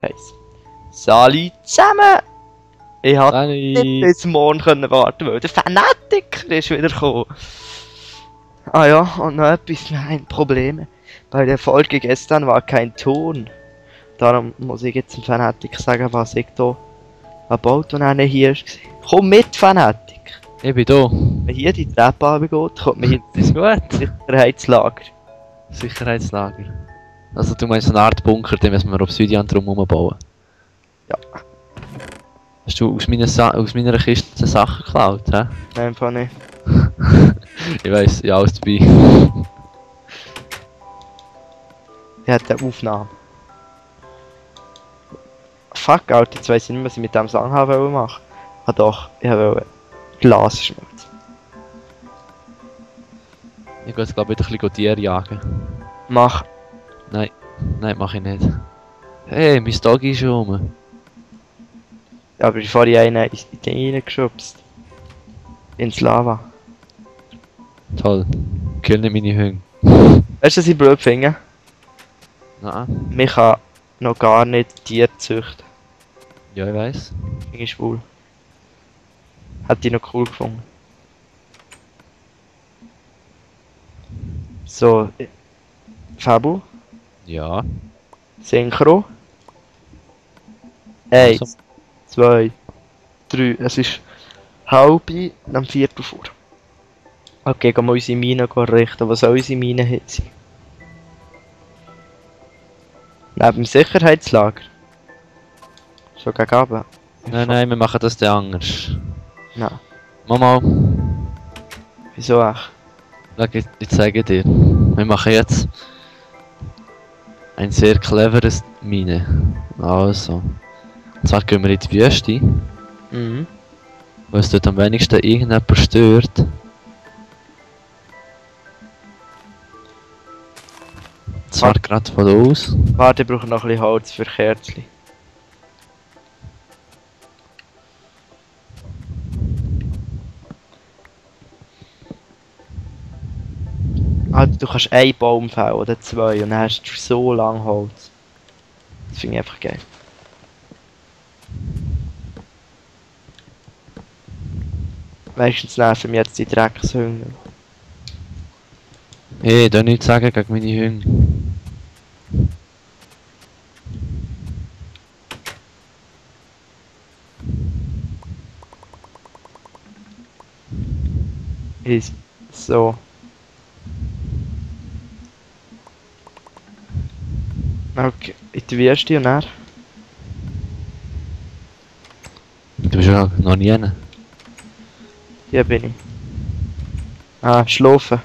Eins. Sali zusammen! Ich hab Sali. nicht bis morgen können warten, weil der Fanatiker ist wieder gekommen. Ah ja, und noch etwas, wir haben Probleme. Bei der Folge gestern war kein Ton. Darum muss ich jetzt dem Fanatiker sagen, was ich da erbaut und einer hier war. Komm mit, Fanatiker! Ich bin da. Wenn hier die Treppe runtergeht, kommt man hier Ist gut. ins Sicherheitslager. Sicherheitslager. Also du meinst eine Art Bunker, den müssen wir Obsidian drum bauen. Ja. Hast du aus meiner Kiste Sachen geklaut, hä? Nein, einfach nicht. Ich weiss, ja, alles dabei. Ich hatte eine Aufnahme. Fuck, Alter, jetzt weiss ich nicht, was ich mit dem Song haben machen. Ah doch, ich wollte Glas schmelzen. Ich gehe jetzt glaube ich wieder ein bisschen Tiere jagen. Mach. Nein, mach ich nicht. Hey, mein Doggy ist schon rum. Ja, aber ich vorhin einen in die Dinge reingeschubst. Ins Lava. Toll. Kill nicht meine Hunde. Weißt du, was ich blöd finde? Nein. Man kann noch gar nicht Tiere züchten. Ja, ich weiss. Finde ich schwul. Hätte ich noch cool gefunden. So. Fabu. Ja. Synchro. 1, Also, 2, 3. Es ist halb am Viertel vor. Okay, gehen wir unsere Mine richten. Was soll unsere Mine heute sein? Neben dem Sicherheitslager. Schon gegen Abend. nein, wir machen das dann anders. Nein. Mama, Wieso echt? schau, ich zeige dir. Wir machen jetzt ein sehr cleveres Mine. Also. Und zwar gehen wir in die Wüste, Mhm. wo es dort am wenigsten irgendjemand stört. Zwar gerade von aus. Warte, ich brauche noch ein bisschen Holz für Kerzen. Alter, du kannst einen Baum fällen oder zwei und dann hast du so lange Holz. Das finde ich einfach geil. Meistens nerven mich jetzt die Dreckshünger. Hey, da nichts sagen gegen meine Hunde. Ist so. Okay, in die Wüste und dann? Du bist ja noch nie hin. Hier bin ich. Ah, schlafen.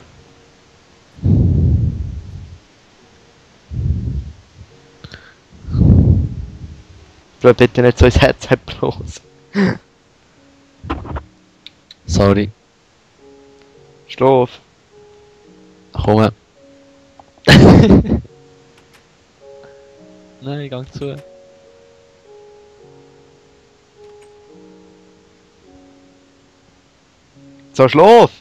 Du bitte nicht so ins Headset bloß. Sorry. Schlaf. Komm. Nein, ich gang zu. So, schlaf!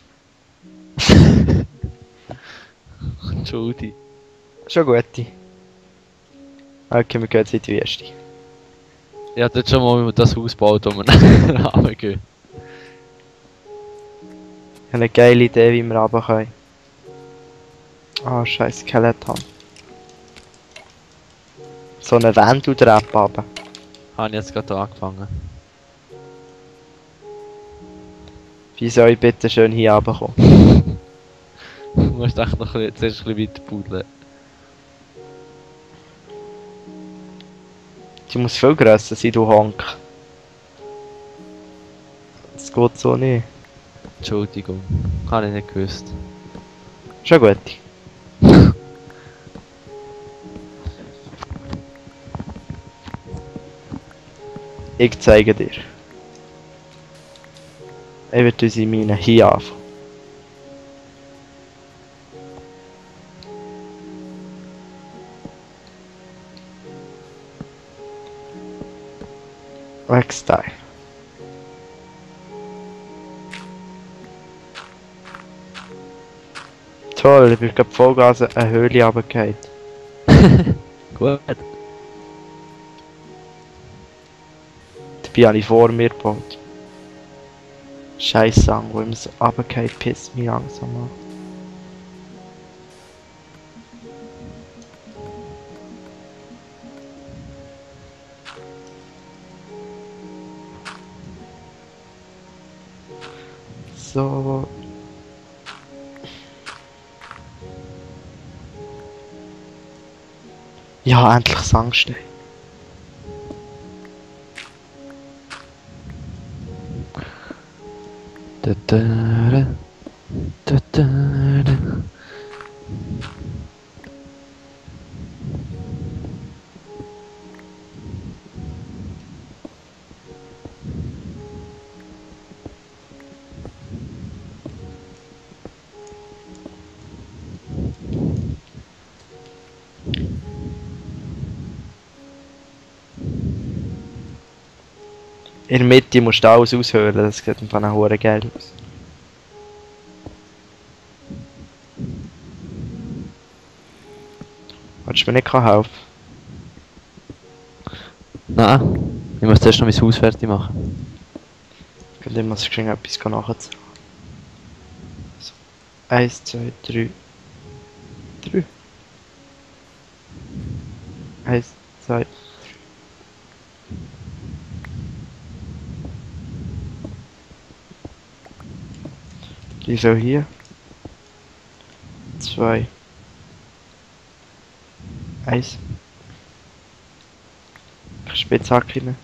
Entschuldigung. Schon gut. Okay, wir gehen jetzt in die Wüste. Ich hatte schon mal das Haus gebaut, wo wir runtergehen. Ich habe eine geile Idee, wie wir runter können. Ah, scheiß Skeleton. So eine Wendeltreppe runter. Habe ich jetzt gerade angefangen. Wie soll ich bitte schön hier runterkommen? Du musst echt noch zuerst ein bisschen weiter buddeln. Die muss viel grösser sein, du Honk. Das geht so nicht. Entschuldigung. Habe ich nicht gewusst. Schon gut. Ich zeige dir. Ich werde unsere Mine hier anfangen. Lexstyle. Toll, ich bin gerade Vollgas eine Höhle runtergefallen. Gut. Dabei habe ich vor mir gebaut. Scheiß Sang, wo immer so runtergeht, pisst mich langsam an. So. Ja, endlich Sangstein. Da, da, da, da, da, da. In der Mitte musst du alles aushöhlen, das sieht einfach auch hure geil aus. Willst du mir nicht helfen? Nein, ich muss zuerst noch mein Haus fertig machen. Ich muss schnell etwas nachziehen. So. 1, 2, 3. 3. 1, 2. Die so hier. 2. 1. Spitzhacke rein.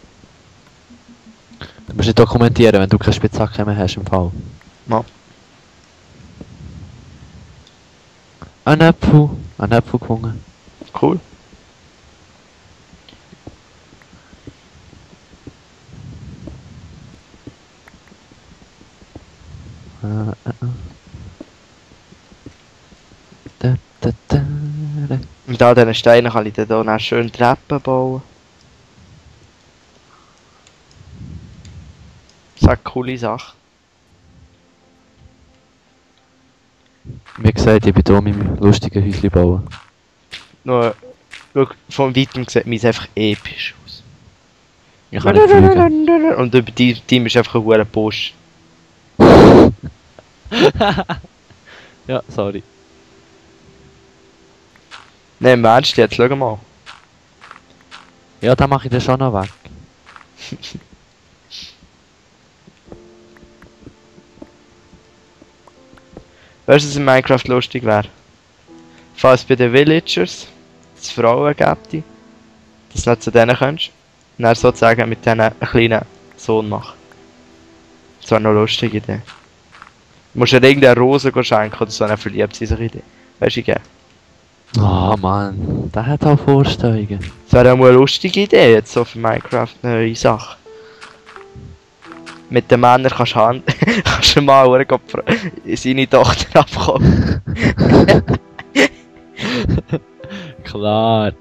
Du musst nicht dokumentieren, wenn du keine Spitzhacke mehr hast im Fall. Ja. Ein Apfel gewonnen. Cool. Da, da, da, da. Und an diesen Steinen kann ich dann hier auch schön Treppen bauen. Das ist eine coole Sache. Wie gesagt, ich bin hier mein lustiges Häuschen bauen. Nur, schau, von weitem sieht meins einfach episch aus. Ich kann nicht fliegen. Und über die Team ist einfach ein hoher Busch. Ja, sorry. Nein, im Ernst jetzt, schau mal. Ja, dann mache ich den schon noch weg. Weißt du, was in Minecraft lustig wäre? Falls bei den Villagers es Frauen gibt, dass du nicht zu denen kommst, und dann sozusagen mit denen einen kleinen Sohn machen. Das wäre noch eine lustige Idee. Du musst dir irgendeine Rose schenken oder so, eine Verliebtsein-Idee. Weißt du, gell? Oh Mann, der hat auch Vorstellungen. Das wäre auch mal eine lustige Idee, jetzt so für Minecraft eine neue Sache. Mit den Männern kannst du kannst du mal seine Tochter abkommen. Klar.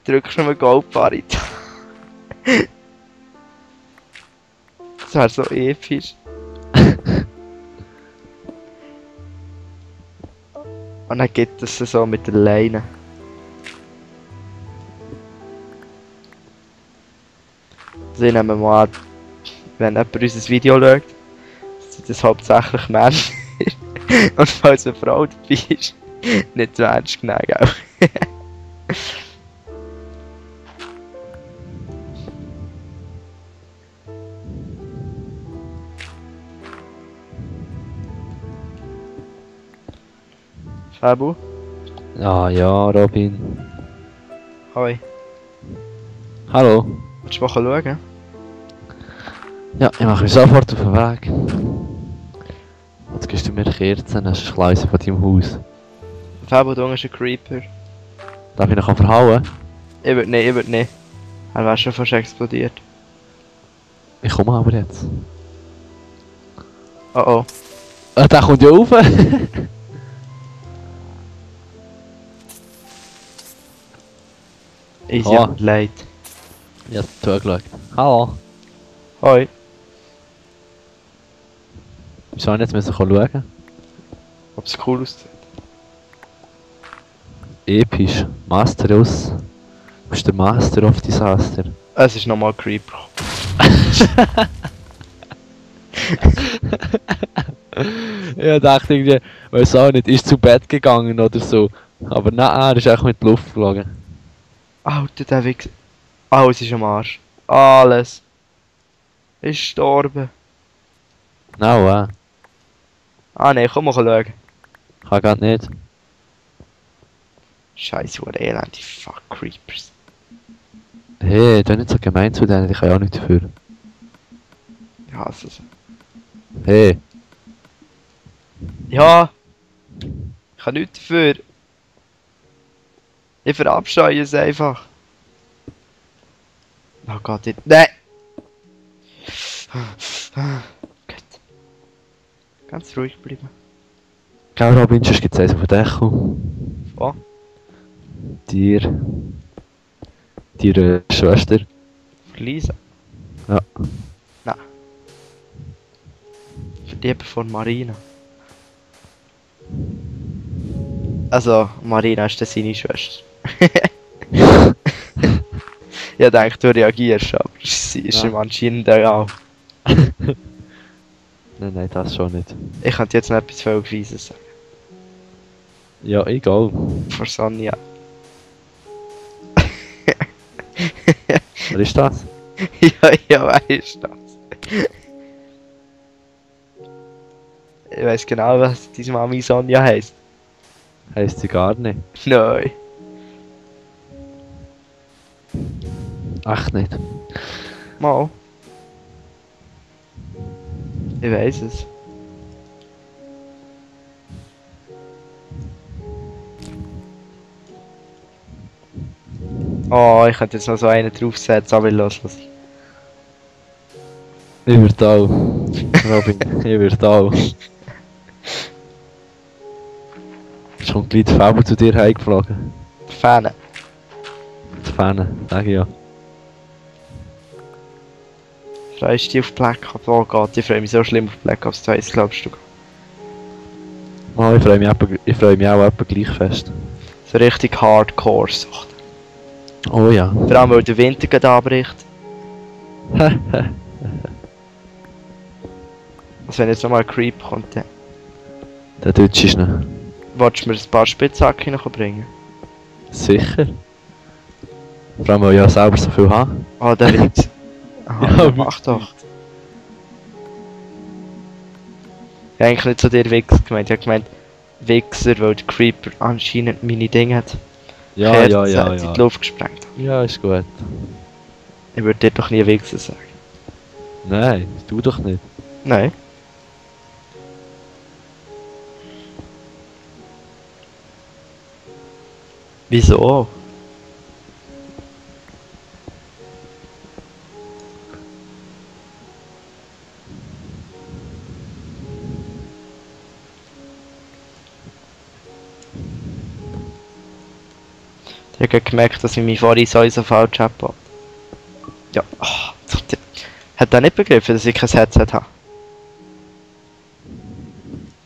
Drückst du noch eine Goldbarite. Das wäre so episch. Und dann gibt es so mit der Leine. Also ich nehme mal an, wenn jemand unser Video schaut, sind das hauptsächlich Männer. Und falls eine Frau dabei ist, nicht zu ernst genommen, gell? Fabu? Ja, ja, Robin. Hoi. Hallo. Willst du mal schauen? Ja, ich mache mich sofort auf den Weg. Jetzt gibst du mir Kerzen, das ist Schleuse von deinem Haus. Fabu, da ist ein Creeper. Darf ich noch verhauen? Ich würde nicht, ich würde nicht. Er wäre schon fast explodiert. Ich komme aber jetzt. Oh oh. Ah, der kommt ja rauf! Easy, Oh. leid. Ja, zugeschaut. Hallo. Hoi. Wieso haben wir jetzt müssen schauen? Ob es cool aussieht. Episch. Master aus. Du bist der Master of Disaster. Es ist nochmal Creeper. Ich dachte irgendwie, weiß auch nicht, ist zu Bett gegangen oder so. Aber nein, er ist echt mit der Luft geflogen. Alter, der Wichser. Alles ist am Arsch. Alles. Ist gestorben. Nein, Ah ne, komm mal schauen. kann grad nicht. Scheiße, what elend, die fuck Creepers. Hey, du nicht so gemein zu denen, ich kann ja auch nicht dafür. Ich hasse es. Hey, Ja. Ich kann nichts dafür. Ich verabscheue es einfach. Oh Gott, ich... Nein! Gut. Ganz ruhig bleiben. gell Robin, sonst gibt's eins auf dem Deckel. Oh, Dir. Deine Schwester. für Lisa. Ja. Nein. Für die von Marina. Also, Marina ist dann seine Schwester. Ich denke, du reagierst, aber sie ist Ja. ihm anscheinend auch. Nein, das schon nicht. Ich könnte jetzt noch etwas Freies sagen. Ja, egal. Von Sonja. Was ist das? ja, weißt du das? Ich weiß genau, was diese Mami Sonja heisst. Heisst sie gar nicht. Nein. Ach nicht. Mal. Ich weiß es. Oh, ich könnte jetzt noch so einen draufsetzen, aber ich lasse es. Ich würde auch. Robin, ich würde auch. Ist schon gleich der Fabel zu dir heimgeflogen. Fan. Die Fähne, sag ich ja. Freust du dich auf Black Ops? Oh Gott, ich freue mich so schlimm auf Black Ops 2, das glaubst du? Oh, ich freue mich auch etwa gleich fest. So richtig Hardcore-Sucht. Oh ja. Vor allem, weil der Winter gerade anbricht. Also wenn jetzt nochmal ein Creep kommt, dann Der Deutsche ist noch. willst du mir ein paar Spitzhacken noch bringen? Sicher. Vor allem, weil ich ja selber so viel habe. Oh, der Witz. Aha, Ja, mach doch. Ich habe eigentlich nicht so der Wichser gemeint. Ich habe gemeint, Wichser, weil der Creeper anscheinend meine Dinge hat. Ja, Kerzen ja, ja, in die ja. Luft gesprengt. Ja, ist gut. Ich würde dir doch nie Wichser sagen. Nein, du doch nicht. Nein. Wieso? Ich habe gemerkt, dass ich mich vorhin so falsch habe. Ja, hat er nicht begriffen, dass ich kein Headset habe?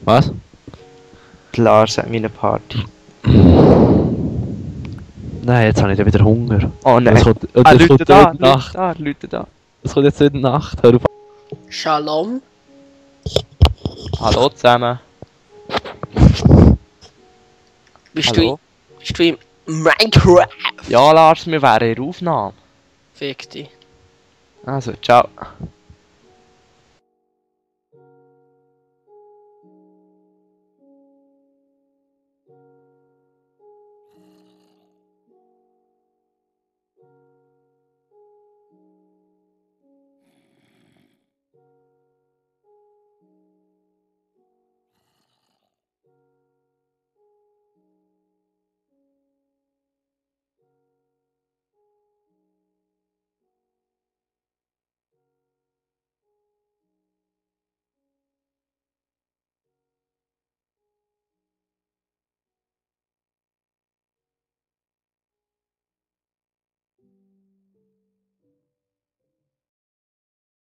Was? Die Lars hat meine Party. Nein, jetzt habe ich wieder Hunger. Oh nein. Das kommt, das Leute kommt da, heute Nacht. Leute da. Das kommt jetzt heute Nacht. Hör auf. Shalom. Hallo zusammen. Bist Hallo? du im Minecraft? Ja, Lars, wir wären in der Aufnahme. Fick dich. Also, ciao.